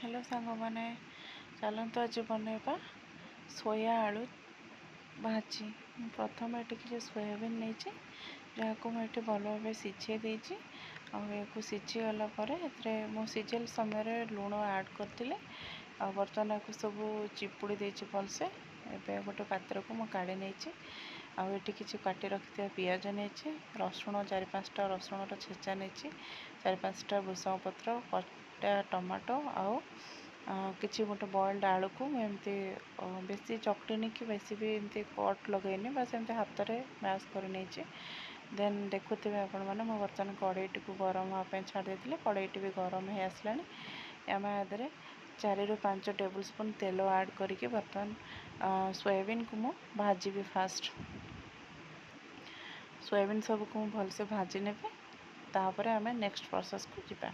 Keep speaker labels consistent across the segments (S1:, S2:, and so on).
S1: Hello ସାଙ୍ଗମାନେ, ଚାଲନ୍ତୁ ଆଜି ବନେଇବା ସୋୟା ଆଳୁ ଭାଜି। ମୁଁ ପ୍ରଥମେ ଏଠି କିଛି ସୋୟାବିନ୍ ନେଇଛି, ଯାହାକୁ ମୁଁ ଏଠି ଭଲ ଭାବେ ସିଝେଇ ଦେଇଛି। ଆଉ ଏହାକୁ ସିଝିଗଲା ପରେ ଏଥିରେ ମୁଁ ସିଝେଇଲା ସମୟରେ ଲୁଣ ଆଡ଼୍ କରିଥିଲି। ଆଉ ବର୍ତ୍ତମାନ ଏହାକୁ ସବୁ ଚିପୁଡ଼ି ଦେଇଛି ଭଲସେ। ଏବେ ଗୋଟେ ପାତ୍ରକୁ ମୁଁ କାଢ଼ି ନେଇଛି। ଆଉ ଏଠି କିଛି କାଟି ରଖିଥିବା ପିଆଜ ନେଇଛି, ରସୁଣ 4-5ଟା ରସୁଣର ଛେଚା ନେଇଛି, 4-5ଟା ଭୃଷଙ୍ଗ ପତ୍ର, କଟା ଟମାଟୋ ଆଉ କିଛି ଗୋଟେ ବଏଲ୍ଡ ଆଳୁକୁ ମୁଁ ଏମିତି ବେଶୀ ଚକଟିନି କି ବେଶୀ ବି ଏମିତି କଟ୍ ଲଗେଇନି, ବାସ୍ ଏମିତି ହାତରେ ମ୍ୟାଶ୍ କରି ନେଇଛି। ଦେନ୍ ଦେଖୁଥିବେ ଆପଣମାନେ, ମୁଁ ବର୍ତ୍ତମାନ କଡ଼େଇଟିକୁ ଗରମ ହେବା ପାଇଁ ଛାଡ଼ି ଦେଇଥିଲି। କଡ଼େଇଟି ବି ଗରମ ହେଇ ଆସିଲାଣି। ଆମେ ଆ ଦେହରେ 4ରୁ 5 ଟେବୁଲ୍ ସ୍ପୁନ୍ ତେଲ ଆଡ଼୍ କରିକି ବର୍ତ୍ତମାନ ସୋୟାବିନ୍କୁ ମୁଁ ଭାଜିବି। ଫାଷ୍ଟ ସୋୟାବିନ୍ ସବୁକୁ ମୁଁ ଭଲସେ ଭାଜି ନେବି, ତାପରେ ଆମେ ନେକ୍ସଟ ପ୍ରୋସେସ୍କୁ ଯିବା।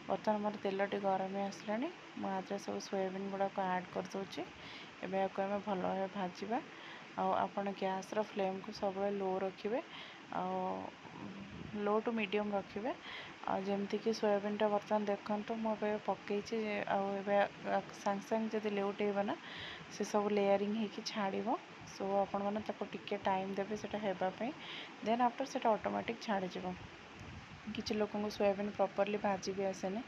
S1: ବର୍ତ୍ତମାନ ମୋର ତେଲଟି ଗରମ ହେଇ ଆସିଲାଣି। ମୁଁ ଆ ଦେହରେ ସବୁ ସୋୟାବିନ୍ ଗୁଡ଼ାକ ଆଡ଼୍ କରିଦେଉଛି। ଏବେ ଏହାକୁ ଆମେ ଭଲ ଭାବେ ଭାଜିବା। ଆଉ ଆପଣ ଗ୍ୟାସ୍ର ଫ୍ଲେମ୍କୁ ସବୁବେଳେ ଲୋ ରଖିବେ ଆଉ ଲୋ ଟୁ ମିଡ଼ିୟମ୍ ରଖିବେ। ଆଉ ଯେମିତିକି ସୋୟାବିନ୍ଟା ବର୍ତ୍ତମାନ ଦେଖନ୍ତୁ ମୁଁ ଏବେ ପକେଇଛି, ଆଉ ଏବେ ସାଙ୍ଗେ ସାଙ୍ଗେ ଯଦି ଲେଉଟେଇବ ନା, ସେ ସବୁ ଲେୟାରିଂ ହେଇକି ଛାଡ଼ିବ। ସୋ ଆପଣମାନେ ତାକୁ ଟିକେ ଟାଇମ୍ ଦେବେ ସେଇଟା ହେବା ପାଇଁ, ଦେନ୍ ଆଫ୍ଟର୍ ସେଇଟା ଅଟୋମେଟିକ୍ ଛାଡ଼ିଯିବ। କିଛି ଲୋକଙ୍କୁ ସୋୟାବିନ୍ ପ୍ରପର୍ଲି ଭାଜି ବି ଆସେନି।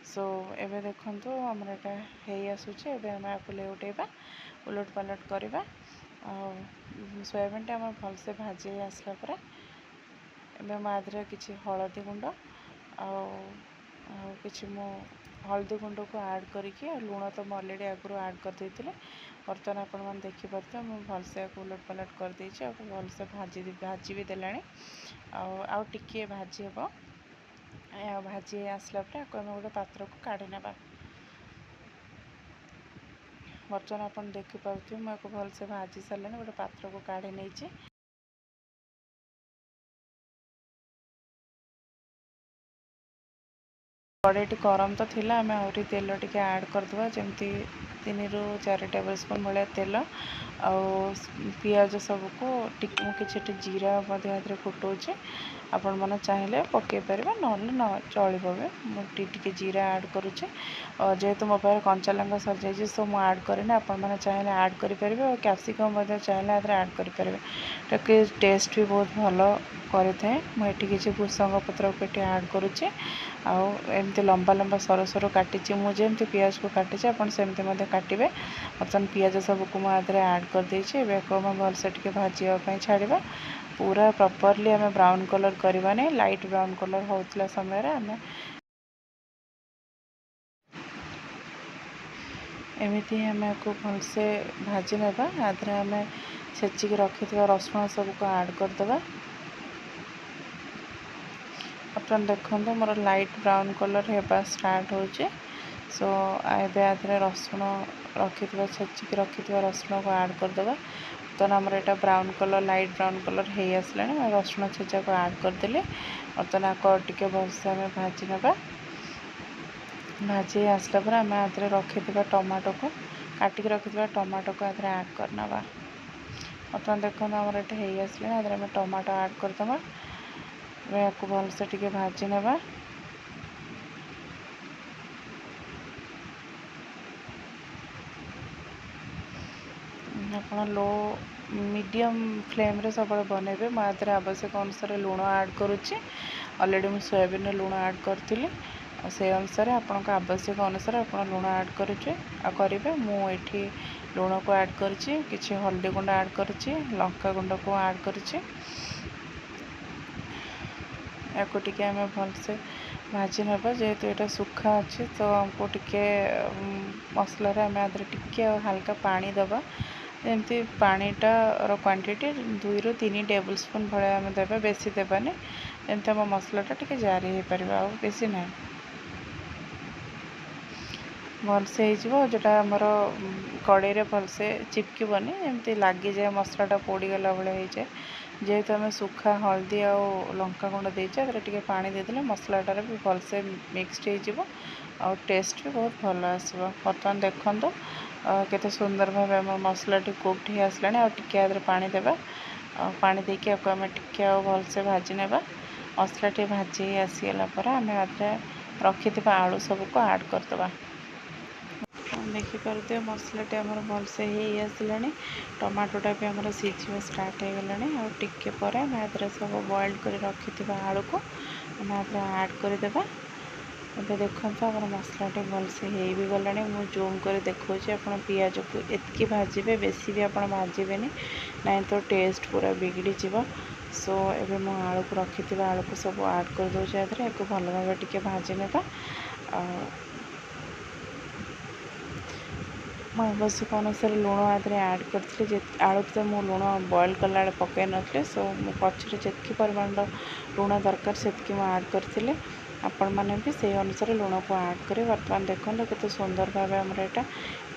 S1: ସୋ ଏବେ ଦେଖନ୍ତୁ ଆମର ଏଇଟା ହେଇ ଆସୁଛି। ଏବେ ଆମେ ଆକୁ ଲେଉଟେଇବା, ଉଲଟ ପାଲଟ କରିବା। ଆଉ ସୋୟାବିନ୍ଟା ଆମର ଭଲସେ ଭାଜି ହେଇ ଆସିଲା ପରେ ଏବେ ମୁଁ ଆ ଦେହରେ କିଛି ହଳଦୀ ଗୁଣ୍ଡ ଆଉ କିଛି ମୁଁ ହଳଦୀ ଗୁଣ୍ଡକୁ ଆଡ଼୍ କରିକି, ଆଉ ଲୁଣ ତ ମୁଁ ଅଲରେଡ଼ି ଆଗରୁ ଆଡ଼୍ କରିଦେଇଥିଲି। ବର୍ତ୍ତମାନ ଆପଣମାନେ ଦେଖିପାରୁଥିବେ ମୁଁ ଭଲସେ ଆକୁ ଉଲଟ ପାଲଟ କରିଦେଇଛି ଆଉ ଭଲସେ ଭାଜି ବି ଦେଲାଣି। ଆଉ ଟିକିଏ ଭାଜି ହେବ। ଆଉ ଭାଜି ହେଇ ଆସିଲା ପରେ ଆକୁ ଆମେ ଗୋଟେ ପାତ୍ରକୁ କାଢ଼ି ନେବା। ବର୍ତ୍ତମାନ ଆପଣ ଦେଖିପାରୁଥିବେ ମୁଁ ଆକୁ ଭଲସେ ଭାଜି ସାରିଲିଣି, ଗୋଟେ ପାତ୍ରକୁ କାଢ଼ି ନେଇଛି। କଡ଼େଇଟି ଗରମ ତ ଥିଲା, ଆମେ ଆହୁରି ତେଲ ଟିକେ ଆଡ଼୍ କରିଦେବା, ଯେମିତି 3ରୁ 4 ଟେବୁଲ୍ ସ୍ପୁନ୍ ଭଳିଆ ତେଲ। ଆଉ ପିଆଜ ସବୁକୁ ଟିକେ ମୁଁ କିଛି ଏଠି ଜିରା ମଧ୍ୟ ଏଥିରେ ଫୁଟାଉଛି, ଆପଣମାନେ ଚାହିଁଲେ ପକାଇ ପାରିବେ, ନହେଲେ ନ ଚଳିବ ବି। ମୁଁ ଟିକେ ଜିରା ଆଡ଼୍ କରୁଛି। ଯେହେତୁ ମୋ ପାଖରେ କଞ୍ଚା ଲଙ୍କା ସରିଯାଇଛି, ସୋ ମୁଁ ଆଡ଼୍ କରିନି, ଆପଣମାନେ ଚାହିଁଲେ ଆଡ଼୍ କରିପାରିବେ। ଆଉ କ୍ୟାପ୍ସିକମ୍ ମଧ୍ୟ ଚାହିଁଲେ ଏଥିରେ ଆଡ଼୍ କରିପାରିବେ, ଟିକେ ଟେଷ୍ଟ ବି ବହୁତ ଭଲ କରିଥାଏ। ମୁଁ ଏଠି କିଛି ଭୃଷଙ୍ଗ ପତ୍ରକୁ ଏଠି ଆଡ଼୍ କରୁଛି। ଆଉ ଏମିତି ଲମ୍ବା ଲମ୍ବା ସରୁ ସରୁ କାଟିଛି, ମୁଁ ଯେମିତି ପିଆଜକୁ କାଟିଛି ଆପଣ ସେମିତି ମଧ୍ୟ କାଟିବେ। ବର୍ତ୍ତମାନ ପିଆଜ ସବୁକୁ ମୁଁ ଆ ଦେହରେ ଆଡ଼୍ କରିଦେଇଛି। ଏବେ ୟାକୁ ଆମେ ଭଲସେ ଟିକେ ଭାଜିବା ପାଇଁ ଛାଡ଼ିବା। ପୁରା ପ୍ରପର୍ଲି ଆମେ ବ୍ରାଉନ୍ କଲର୍ କରିବାନି, ଲାଇଟ୍ ବ୍ରାଉନ୍ କଲର୍ ହେଉଥିଲା ସମୟରେ ଆମେ ଏମିତି ଆମେ ୟାକୁ ଭଲସେ ଭାଜି ନେବା। ଆ ଦେହରେ ଆମେ ଛେଚିକି ରଖିଥିବା ରସୁଣ ସବୁକୁ ଆଡ଼୍ କରିଦେବା। ବର୍ତ୍ତମାନ ଦେଖନ୍ତୁ ମୋର ଲାଇଟ୍ ବ୍ରାଉନ୍ କଲର୍ ହେବା ଷ୍ଟାର୍ଟ ହେଉଛି। ସୋ ଏବେ ଆ ଦେହରେ ରସୁଣ ରଖିଥିବା, ଛେଚିକି ରଖିଥିବା ରସୁଣକୁ ଆଡ଼୍ କରିଦେବା। ବର୍ତ୍ତମାନ ଆମର ଏଇଟା brown colour, light brown colour ହେଇ ଆସିଲାଣି। ମୁଁ ରସୁଣ ଛେଚାକୁ ଆଡ଼୍ କରିଦେଲି। ବର୍ତ୍ତମାନ ଆକୁ ଆଉ ଟିକେ ଭଲସେ ଆମେ ଭାଜି ନେବା। ଭାଜି ହେଇ ଆସିଲା ପରେ ଆମେ ଆ ଦେହରେ ରଖିଥିବା ଟମାଟୋକୁ, କାଟିକି ରଖିଥିବା ଟମାଟୋକୁ ଆ ଦେହରେ ଆଡ଼୍ କରିନେବା। ବର୍ତ୍ତମାନ ଦେଖନ୍ତୁ ଆମର ଏଇଟା ହେଇ ଆସିଲାଣି। ଆ ଦେହରେ ଆମେ ଟମାଟୋ ଆଡ଼୍ କରିଦେବା। ଏବେ ୟାକୁ ଭଲସେ ଟିକେ ଭାଜି ନେବା। ଆପଣ ଲୋ ମିଡ଼ିୟମ୍ ଫ୍ଲେମ୍ରେ ସବୁବେଳେ ବନେଇବେ। ମୁଁ ଆ ଦେହରେ ଆବଶ୍ୟକ ଅନୁସାରେ ଲୁଣ ଆଡ଼୍ କରୁଛି। ଅଲରେଡ଼ି ମୁଁ ସୋୟାବିନ୍ରେ ଲୁଣ ଆଡ଼୍ କରିଥିଲି, ଆଉ ସେଇ ଅନୁସାରେ ଆପଣଙ୍କ ଆବଶ୍ୟକ ଅନୁସାରେ ଆପଣ ଲୁଣ ଆଡ଼୍ କରୁଛେ ଆଉ କରିବେ। ମୁଁ ଏଠି ଲୁଣକୁ ଆଡ଼୍ କରିଛି, କିଛି ହଳଦୀ ଗୁଣ୍ଡ ଆଡ଼୍ କରିଛି, ଲଙ୍କା ଗୁଣ୍ଡକୁ ଆଡ଼୍ କରିଛି। ୟାକୁ ଟିକେ ଆମେ ଭଲସେ ଭାଜି ନେବା। ଯେହେତୁ ଏଇଟା ଶୁଖା ଅଛି, ତ ଆମକୁ ଟିକେ ମସଲାରେ ଆମେ ଆ ଦେହରେ ଟିକେ ହାଲକା ପାଣି ଦେବା। ଯେମିତି ପାଣିଟାର କ୍ୱାଣ୍ଟିଟି 2ରୁ 3 ଟେବୁଲ୍ ସ୍ପୁନ୍ ଭଳିଆ ଆମେ ଦେବା, ବେଶୀ ଦେବାନି, ଯେମିତି ଆମ ମସଲାଟା ଟିକେ ଜାରି ହେଇପାରିବ, ଆଉ ବେଶୀ ନାହିଁ। ଭଲସେ ହେଇଯିବ, ଯେଉଁଟା ଆମର କଡ଼େଇରେ ଭଲସେ ଚିପକିବନି, ଏମିତି ଲାଗିଯାଏ ମସଲାଟା ପୋଡ଼ିଗଲା ଭଳିଆ ହେଇଯାଏ। ଯେହେତୁ ଆମେ ଶୁଖା ହଳଦୀ ଆଉ ଲଙ୍କା ଗୁଣ୍ଡ ଦେଇଛେ, ଏଥିରେ ଟିକେ ପାଣି ଦେଇଦେଲେ ମସଲାଟାରେ ବି ଭଲସେ ମିକ୍ସড ହେଇଯିବ ଆଉ ଟେଷ୍ଟ ବି ବହୁତ ଭଲ ଆସିବ। ବର୍ତ୍ତମାନ ଦେଖନ୍ତୁ କେତେ ସୁନ୍ଦର ଭାବେ ଆମ ମସଲାଟି କୁକ୍ଡ ହେଇ ଆସିଲାଣି। ଆଉ ଟିକେ ଆ ଦେହରେ ପାଣି ଦେବା, ଆଉ ପାଣି ଦେଇକି ଆକୁ ଆମେ ଟିକେ ଆଉ ଭଲସେ ଭାଜି ନେବା। ମସଲାଟି ଭାଜି ହେଇ ଆସିଗଲା ପରେ ଆମେ ଆ ଦେହରେ ରଖିଥିବା ଆଳୁ ସବୁକୁ ଆଡ଼୍ କରିଦେବା। ଦେଖିପାରୁଥିବେ, ମସଲାଟି ଆମର ଭଲସେ ହେଇ ଆସିଲାଣି। ଟମାଟୋଟା ବି ଆମର ସିଝିବା ଷ୍ଟାର୍ଟ ହେଇଗଲାଣି। ଆଉ ଟିକେ ପରେ ଆମେ ଏଥିରେ ସବୁ ବଏଲ୍ କରି ରଖିଥିବା ଆଳୁକୁ ଆମେ ଏଥିରେ ଆଡ଼୍ କରିଦେବା। ଏବେ ଦେଖନ୍ତୁ, ଆମର ମସଲାଟି ଭଲସେ ହେଇ ବି ଗଲାଣି। ମୁଁ ଜୁମ୍ କରି ଦେଖାଉଛି। ଆପଣ ପିଆଜକୁ ଏତିକି ଭାଜିବେ, ବେଶୀ ବି ଆପଣ ଭାଜିବେନି, ନାଇଁ ତ ଟେଷ୍ଟ ପୁରା ବିଗିଡ଼ିଯିବ। ସୋ ଏବେ ମୁଁ ଆଳୁକୁ, ରଖିଥିବା ଆଳୁକୁ ସବୁ ଆଡ଼୍ କରିଦେଉଛି ଏଥିରେ। ଏହାକୁ ଭଲ ଭାବେ ଟିକେ ଭାଜି ନେବା। ଆଉ ମୁଁ ଆବଶ୍ୟକ ଅନୁସାରେ ଲୁଣ ଏଥିରେ ଆଡ଼୍ କରିଥିଲି ଯେ ଆଳୁ ତ ମୁଁ ଲୁଣ ବଏଲ୍ କଲାବେଳେ ପକାଇ ନଥିଲି। ସୋ ମୁଁ ପଛରେ ଯେତିକି ପରିମାଣର ଲୁଣ ଦରକାର, ସେତିକି ମୁଁ ଆଡ଼୍ କରିଥିଲି। ଆପଣମାନେ ବି ସେଇ ଅନୁସାରେ ଲୁଣକୁ ଆଡ଼୍ କରି। ବର୍ତ୍ତମାନ ଦେଖନ୍ତୁ, କେତେ ସୁନ୍ଦର ଭାବେ ଆମର ଏଇଟା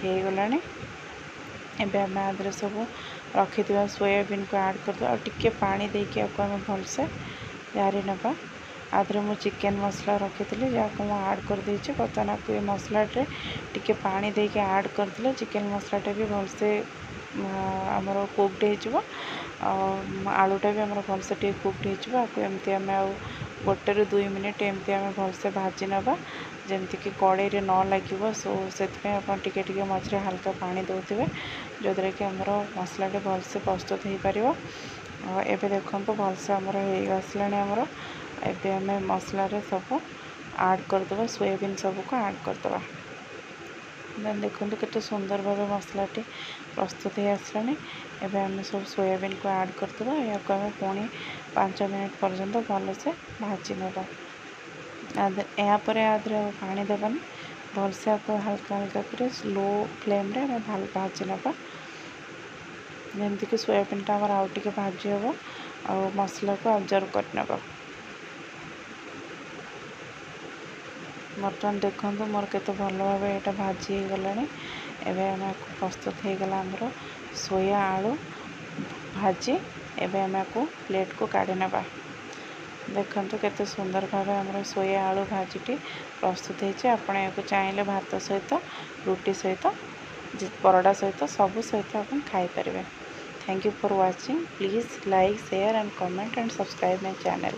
S1: ହେଇଗଲାଣି। ଏବେ ଆମେ ଆ ସବୁ ରଖିଥିବା ସୋୟାବିନ୍କୁ ଆଡ଼୍ କରିଦେବା ଆଉ ଟିକେ ପାଣି ଦେଇକି ଆକୁ ଆମେ ଭଲସେ ଜାରି ନେବା। ଆ ମୁଁ ଚିକେନ୍ ମସଲା ରଖିଥିଲି, ଯାହାକୁ ମୁଁ ଆଡ଼୍ କରିଦେଇଛି। ବର୍ତ୍ତମାନ ଆକୁ ଏ ମସଲାରେ ଟିକେ ପାଣି ଦେଇକି ଆଡ଼୍ କରିଦେଲେ ଚିକେନ୍ ମସଲାଟା ବି ଭଲସେ ଆମର କୁକ୍ଡ ହେଇଯିବ ଆଉ ଆଳୁଟା ବି ଆମର ଭଲସେ ଟିକେ କୁକ୍ଡ ହେଇଯିବ। ଆକୁ ଏମିତି ଆମେ ଆଉ 1ରୁ 2 ମିନିଟ୍ ଏମିତି ଆମେ ଭଲସେ ଭାଜି ନେବା, ଯେମିତିକି କଡ଼େଇରେ ନ ଲାଗିବ। ସୋ ସେଥିପାଇଁ ଆପଣ ଟିକେ ଟିକେ ମଝିରେ ହାଲକା ପାଣି ଦେଉଥିବେ, ଯେଉଁଥିରେ କି ଆମର ମସଲାଟି ଭଲସେ ପ୍ରସ୍ତୁତ ହେଇପାରିବ। ଏବେ ଦେଖନ୍ତୁ, ଭଲସେ ଆମର ହେଇ ଆସିଲାଣି ଆମର। ଏବେ ଆମେ ମସଲାରେ ସବୁ ଆଡ଼୍ କରିଦେବା, ସୋୟାବିନ୍ ସବୁକୁ ଆଡ଼୍ କରିଦେବା। ଦେନ୍ ଦେଖନ୍ତୁ, କେତେ ସୁନ୍ଦର ଭାବେ ମସଲାଟି ପ୍ରସ୍ତୁତ ହେଇ ଆସିଲାଣି। ଏବେ ଆମେ ସବୁ ସୋୟାବିନ୍କୁ ଆଡ଼୍ କରିଦେବା। ଏହାକୁ ଆମେ ପୁଣି 5 ମିନିଟ୍ ପର୍ଯ୍ୟନ୍ତ ଭଲସେ ଭାଜି ନେବା। ଏହାପରେ ଆ ଦେହରେ ଆଉ ପାଣି ଦେବାନି। ଭଲସେ ଆକୁ ହାଲକା ହାଲକା କରି ସ୍ଲୋ ଫ୍ଲେମ୍ରେ ଆମେ ଭାଜି ନେବା, ଯେମିତିକି ସୋୟାବିନ୍ଟା ଆମର ଆଉ ଟିକେ ଭାଜି ହେବ ଆଉ ମସଲାକୁ ଆବଜର୍ବ କରିନେବ। ବର୍ତ୍ତମାନ ଦେଖନ୍ତୁ, ମୋର କେତେ ଭଲ ଭାବେ ଏଇଟା ଭାଜି ହେଇଗଲାଣି। ଏବେ ଆମେ ପ୍ରସ୍ତୁତ ହେଇଗଲା ଆମର ସୋୟା ଆଳୁ ଭାଜି। ଏବେ ଆମେ ଆକୁ ପ୍ଲେଟ୍କୁ କାଢ଼ି ନେବା। ଦେଖନ୍ତୁ, କେତେ ସୁନ୍ଦର ଭାବେ ଆମର ସୋୟା ଆଳୁ ଭାଜିଟି ପ୍ରସ୍ତୁତ ହେଇଛି। ଆପଣ ଏହାକୁ ଚାହିଁଲେ ଭାତ ସହିତ, ରୁଟି ସହିତ, ପରଟା ସହିତ, ସବୁ ସହିତ ଆପଣ ଖାଇପାରିବେ। Thank you for watching. Please like, share and comment and subscribe my channel.